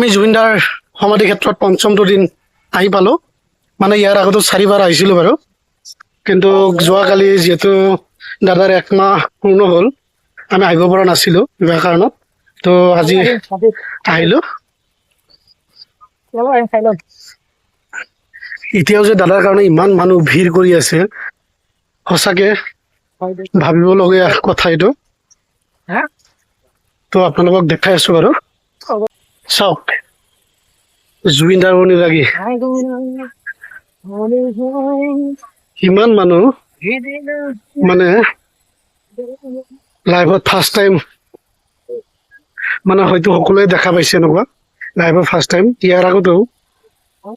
আমি জুবিনদাৰ সমাধি ক্ষেত্ৰত পঞ্চমটো দিন আহি পালোঁ। মানে ইয়াৰ আগতো চাৰিবাৰ আহিছিলোঁ বাৰু, কিন্তু যোৱাকালি যিহেতু দাদাৰ একমাহ পূৰ্ণ হ'ল, আমি আহিব পৰা নাছিলোঁ কিবা কাৰণত। তো আজি আহিলোঁ। এতিয়াও যে দাদাৰ কাৰণে ইমান মানুহ ভিৰ কৰি আছে, সঁচাকে ভাবিবলগীয়া কথা এইটো। তো আপোনালোকক দেখাই আছো বাৰু। চাওক, জুবিনদাৰ অনুৰাগী ইমান মানুহ। মানে লাইফত ফাৰ্ষ্ট টাইম, মানে হয়তো সকলোৱে দেখা পাইছে এনেকুৱা লাইফত ফাৰ্ষ্ট টাইম। ইয়াৰ আগতেও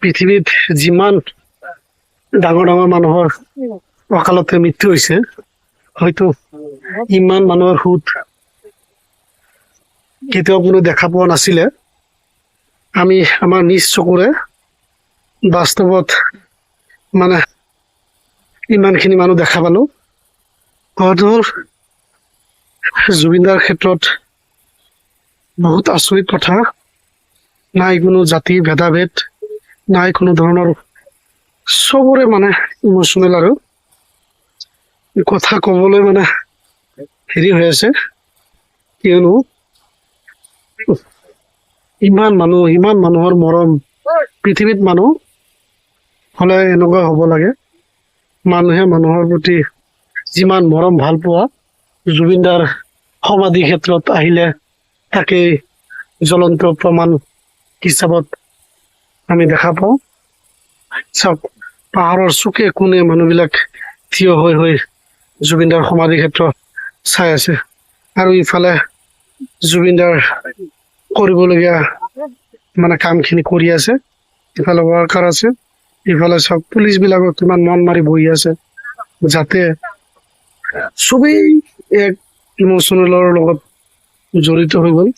পৃথিৱীত যিমান ডাঙৰ ডাঙৰ মানুহৰ অকালতে মৃত্যু হৈছে, হয়তো ইমান মানুহৰ সোঁত কেতিয়াও কোনো দেখা পোৱা নাছিলে। আমি আমাৰ নিজ চকুৰে বাস্তৱত মানে ইমানখিনি মানুহ দেখা পালো। কথাটো হ'ল, জুবিনদাৰ ক্ষেত্ৰত বহুত আচৰিত কথা। নাই কোনো জাতি ভেদাভেদ, নাই কোনো ধৰণৰ, চবৰে মানে ইম'চনেল আৰু কথা ক'বলৈ মানে হেৰি হৈ আছে, কিয়নো ইমান মানুহ, ইমান মানুহৰ মৰম। পৃথিৱীত মানুহ হ'লে এনেকুৱা হ'ব লাগে। মানুহে মানুহৰ প্ৰতি যিমান মৰম ভাল পোৱা, জুবিনদাৰ সমাধি ক্ষেত্ৰত আহিলে তাকেই জ্বলন্ত প্ৰমাণ হিচাপত আমি দেখা পাওঁ। চাওক, পাহাৰৰ চুকে কোণে মানুহবিলাক থিয় হৈ হৈ জুবিনদাৰ সমাধি ক্ষেত্ৰ চাই আছে আৰু ইফালে জুবিনদাৰ কৰিবলগীয়া মানে কামখিনি কৰি আছে। ইফালে ৱৰ্কাৰ আছে, ইফালে চব পুলিচ বিলাকক কিমান মন মাৰি বহি আছে, যাতে চবেই এক ইম'চনেলৰ লগত জড়িত হৈ গ'ল।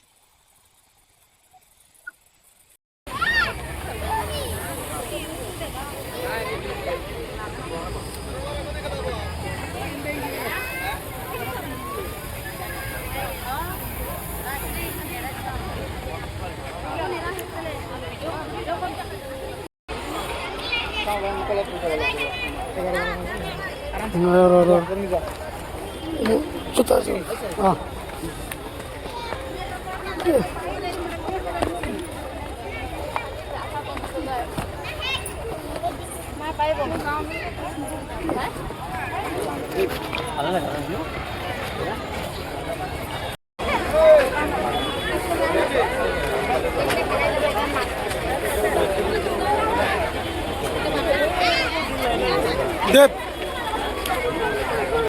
ৰ, ৰ, ৰ। জোতা আছে। অ। দেৱ।